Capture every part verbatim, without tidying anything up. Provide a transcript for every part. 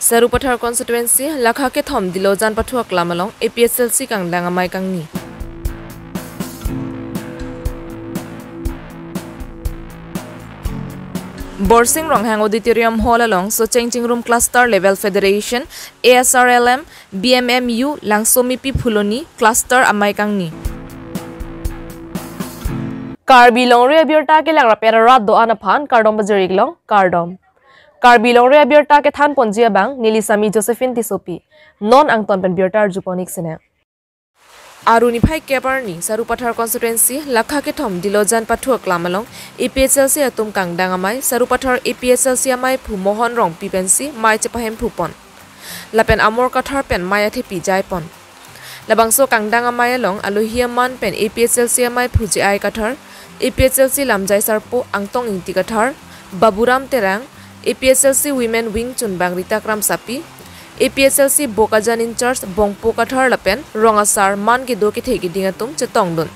Sarupathar constituency, Lakha Kethom Dilojan Pathu Aklam along A P H L C kangdang amei kangni. Borsing Ronghang Auditorium Hall along Socheng Chingrum Cluster Level Federation, A S R L M, B M M U, Langsomipi Phuloni Cluster amei kangni. Karbi Longri Abirta kelang rapera rat do-an aphan kardom pajir-ik long, kardom. Karbi Longri Abirta kethan ponji abang neli Sami Josephine Tissopi. Non angton pen birta arju pon-ik sene. Aru niphai kep arni Sarupathar constituency, Lakha Kethom Dilojan Pathu Aklam along A P H L C atum kangdang amei, Sarupathar A P H L C ameiphu Mohon Rongpi pensi mei chepahemphu pon. Lapen Amor Kathar pen mei athepi jai pon. Labangso kangdang amei along alohi aman pen A P H L C ameiphu J I Kathar, A P H L C lamjai sarpo Angtong Ingti Kathar, Baburam Terang, A P H L C Women Wing chunbang Rita Kramsapi, A P H L C Bokajan in-charge Bongpo Kathar lapen rong asar man kedo kethe keding atum chetongdun.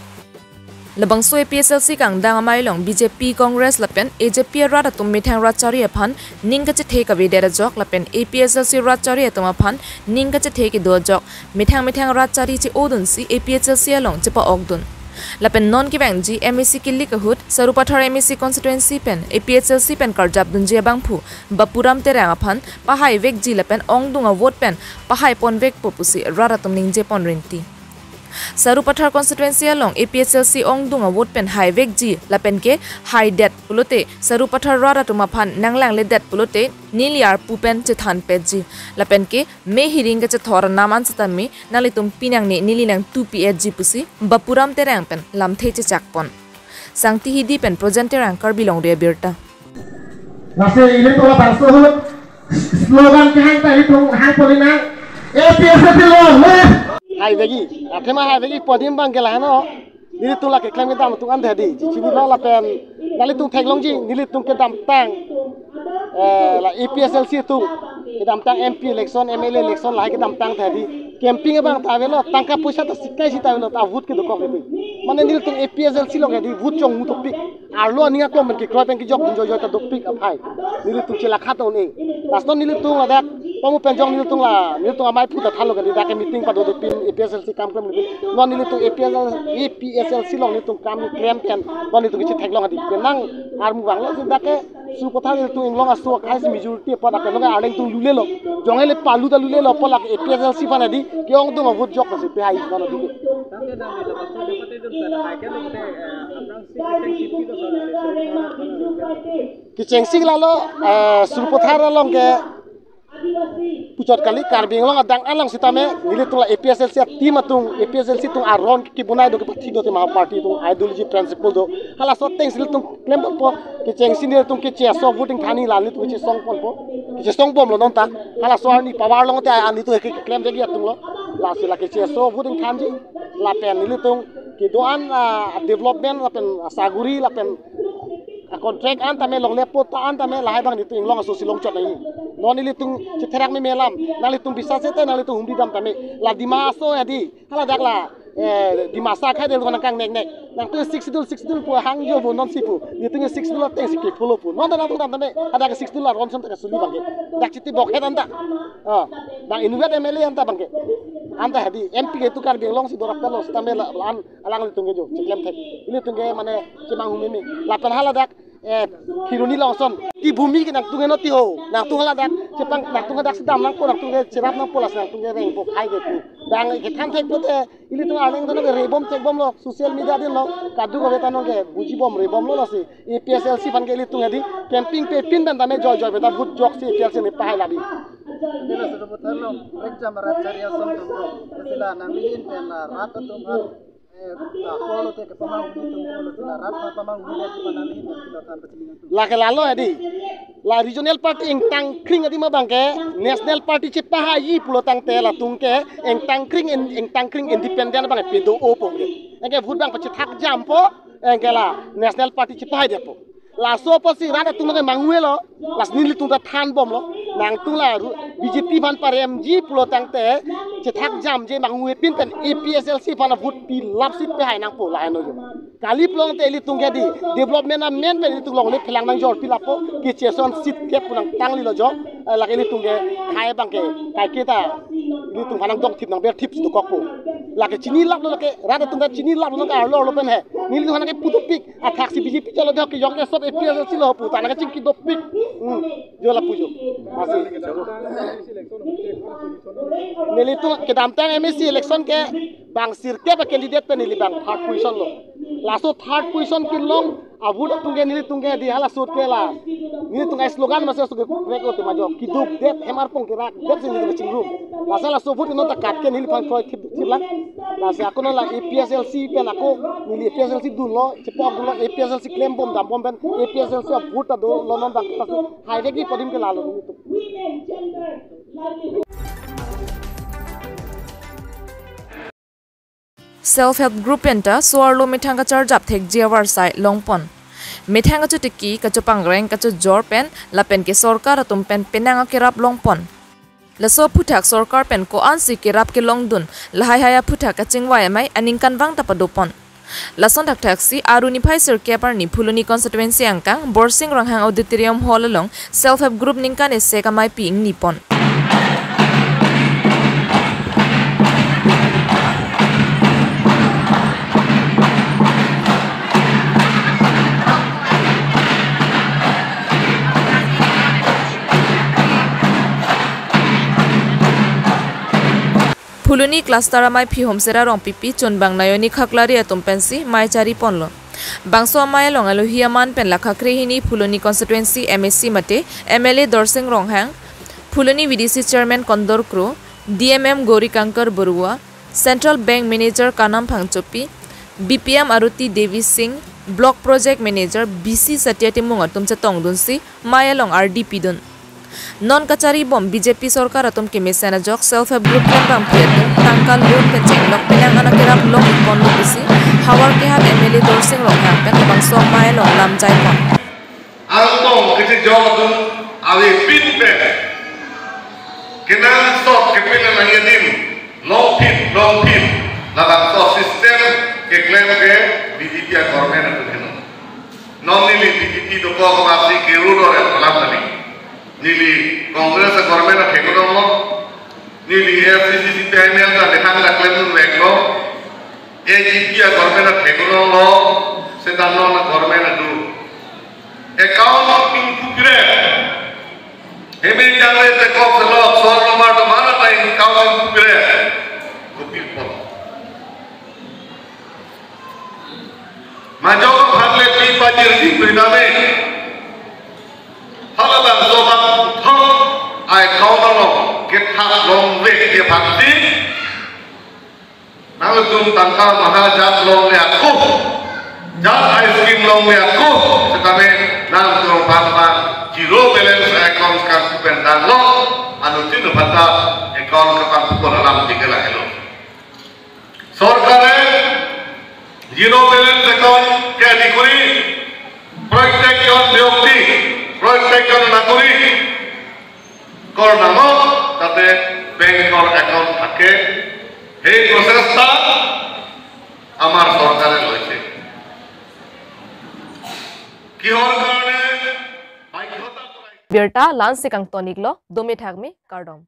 Labangso A P H L C kangdang amei along B J P, Congress lapen A J P arat atum methang rat chari aphan ning kachethe kavedet ajok lapen A P H L C rat chari atum aphan ning kachethe kedo ajok methang methang rat chari che-odunsi A P H L C along chepa-okdun. Lapen non kevangji M A C kilik ahut Sarupathar M A C constituency pen A P H L C pen karjapdunji abangphu Bapuram Terang aphan pahaivekji lapen ongdung a-vote pen pahai ponvekpo pusi rat atum ningje pon rinti. Sarupathar constituency along A P H L C ongdung a-vote pen haivekji lapen ke haidet pulote Sarupathar rat atum aphan nanglangledet pulote neli arpu pen chethanpetji lapen ke me hiring kachethor anam an setame nanglitum pinangne neli nangtupi-etji pusi Bapuram Terang pen lamthe chechak pon. Sangti Hidi pen Projen Terang, Karbi Longri Abirta. Lasi ilitum labangso ahut slogan kehang ta ilitum hang pon-ik nang, A P H L C long live. Haivekji, athema haivekji pu adim abang ke lahenlo. Nelitum la keklem kedam atum an hedi. Chichibilo lapen nanglitum theklongji, nelitum kedamtang, eh, la A P H L C atum kedamtang M P election, M L A election lahai kedamtang hedi. Campaign abang ta avelo, tangka poisa ta sikai si ta avelo, ta vote kedokok hedi. Mane nelitum A P H L C long hedi, vote chongmu dopik. Arlo aning aklong pen kekroi pen kejok dun joijoi ta dopik aphai. Nelitum chelakha ta un-e. Lasi non nelitum ladak pamu pen jong nelitum la, nelitum ameiphu ta thanlo hedi, dak ke meeting pado dopik A P H L C kam klem dopik. Non nelitum A P H L C, A P H L C long nelitum kam klem pen non nelitum kechetheklong hedi. Penang armu vanglo si dak ke Sarupathar nelitum inglong aso akhai si majority apot lapen along arleng atum lulelo. Jong ele palu ta lulelo apot lake A P H L C aphan hedi ke-ongdung a-vote jok si pehai non hedi. Tangte nang di labangso jongkate jongkate hai ke lote, eh, aphrangsi kechengsi pilo so. Kechengsi lalo, eh, Sarupathar along ke puchot kali Karbi Anglong adang along sitame nelitum la A P H L C a-team atum, A P H L C atum aron kebonai do, kepathi do, tema party atum ideology principle do. Halaso atengsi nelitum klem ponpo, kechengsi nelitum kecheso voting thani la nelitum kechesong ponpo. Kechesong bomlo non ta. Halaso arni power along te arni to ke klem degi atumlo. Lasi la kecheso voting thanji. Lapen nelitum kedo-an, ah, development lapen saguri lapen a-contract an tame longle patta an tame lahai abang nelitum inglong aso si longchot nangji. Non nelitum chetherak meme alam. Nanglitum bisas sete nanglitum humri dam tame. La Dima Hasao hedi. Haladak la, eh, Dimasa akhai adet nangkangnek nek. Nangtum Sixth Schedule, Sixth Schedule pu hangjo pu non si pu. Nelitum Sixth Schedule atengsi ke-follow pu. Non ta nangtum dam tame. Hadak Sixth Schedule aron son ta kesuli abang ke. Dak chiti bok het anta. Ah, dak inutvet M L A anta abang ke. Anta hedi M P ke tu Karbi Anglong si dorak talo sitame la, la an alanglitum ke jo cheklem thek. Ilitum ke mane chemanghu meme. Lapen haladak, eh, Kheroni along son. Ti bhumi ke nangtum ke no ti ho. Nangtum haladak chepang nangtum hadak si dam nangpo, nangtum ke cherap nangpo, lasi nangtum ke rengpo khai ke tu. Bang kethan thek pote ilitum arleng tano ke rebom thekbomlo, social media dinlo. Kadokave tano ke bujibom rebomlo lasi. A P H L C aphan ke ilitum hedi campaign pepin pen tame joijoi pen ta vote joksi A P H L C ne pahai labi. Nila sudah putar lo, rekjam rat chari ason atum lo. Sila nanglihin pen la rat atum aphan, eh, ah, polo te kepamang huni atum polo, sila rat aphan pamang huni atum aphan nanglihin pen sila than pachini atum. Lake lalo hedi. La regional party ingtang kring adim abang ke national party chepahaiji pulo tangte latum ke ingtang kring in-, ingtang kring independent abang ke pedo-o po ke. Anke vote abang pachethak jampo, anke la national party chepahai detpo. Laso apotsi rat atum ke manghuelo, lasi nelitum ta thanbomlo. Nangtum la ru-, B J P aphan paremji pulo tangte chethak jamji manghu hepin pen A P H L C aphan avote pilap si pehai nangpo lahai no jo. Kali pulote ilitum ke di development amen pen ilitum longle phelang nangjor pilappo, kecheson seat kep pu nangtanglilo jo. Eh, lake ilitum ke hai abang ke kaiketa ilitum aphan nangdongthip nangberthip si dokokpo. Lake chinilaplo, lake rat atum ta chinilaplo nang arlo arlo pen he. Nelitum aphan ke pudopik, athaksi B J P cholo dok ke jok ke sob A P H L C lo pu ta nang chingki dopik. Hmm. Jo lapu jo. Masi. Nelitum kedamtang M A C election ke bang sirkep a candidate pen neli bang third position lo. Laso third position kelong avote atum ke nelitum ke di hala sut ke la. Nelitum ke slogan masi aso ke prek ote majo. Kiduk det hem arpong kerak det si nelitum chingrum. Lasi laso avote non ta kat ke neliphan kroithip thip lang. Lasi ako non la A P H L C pen ako neli A P H L C dunlo, chepok dunlo, A P H L C klembom dambom pen A P H L C avote ta dolo non bang. Lasi hai vek di podim ke lalo nelitum. Self Help Group pen ta so-arlo methang kacharjap thekji avarsai longpon. Methang kachotiki, kachopangreng, kachojor pen lapen ke sorkar atum pen penang akerap longpon. Laso aphuthak sorkar pen ko-ansi kerap kelongdun, lahai hai aphuthak kachingvai amei aningkanvang ta padopon. Lason thakthaksi Aru niphai sirkep arni Phuloni constituency angkang Borsing Ronghang Auditorium Hall along Self Help Group ningkan isi amei pi ingnipon. Phuloni cluster amei pi Homsera Rongpipi, chunbang Nayoni Khaklari atum pensi mei chariponlo. Bangso amei along alohi aman pen lakha krehini Phuloni constituency M A C mate M L A Dorsing Ronghang, Phuloni V D C chairman Kondor Kro, D M M Gauri Kankar Barua, Central Bank manager Kanam Phangchopi, B P M Aruti Devi Singh, Block Project Manager B C Satia Timung atum chetongdunsi mei along ardi pidun. Non kacharibom B J P sorkar atum kemesen ajok Self Help Group klembangpi atum tangka loan pen chenglok penang akerap long-ikponlo pusi havar kehap M L A Dorsing Ronghang pen bangso amei along lamjaipon. Angtong kachejok atum avepin pen kenangsot kepinang adim longphin longphin labangso system keklem ke B J P a-government atum heno. Non neli B J P dokok masi keru dore alam neli. Neli Congress a-government athek longlo. Neli F C C C P I M L ta nihang ta klemdunveklo. A G P a-government athek longlo. Seta non a-government adu account ingpu pire. Heme jale te kok selok sor nomar domar ta account ingpu pire. Kopipon. Majok aphan le pi pajirji pridame. Halabangso bangthong account along kethak longvek ke bangsi. Nangtum tangka maha jat longle ako, jat ai scheme longle ako, setame nangtum bang bang zero balance account kan kupen danglo, anuttin aphan ta account kapangpon alam tinggal helo. Sorkare zero balance account ke adikuri, prottekjon byakti, prottekjon nagorik kor namot tate bank kor account thake, সেই প্ৰচেষ্টা আমাৰ চৰকাৰে লৈছে। কিহৰ কাৰণে বাধ্যতা কৰাইছে? Birta la-ansi kangtoniklo, dome thakme, kardom.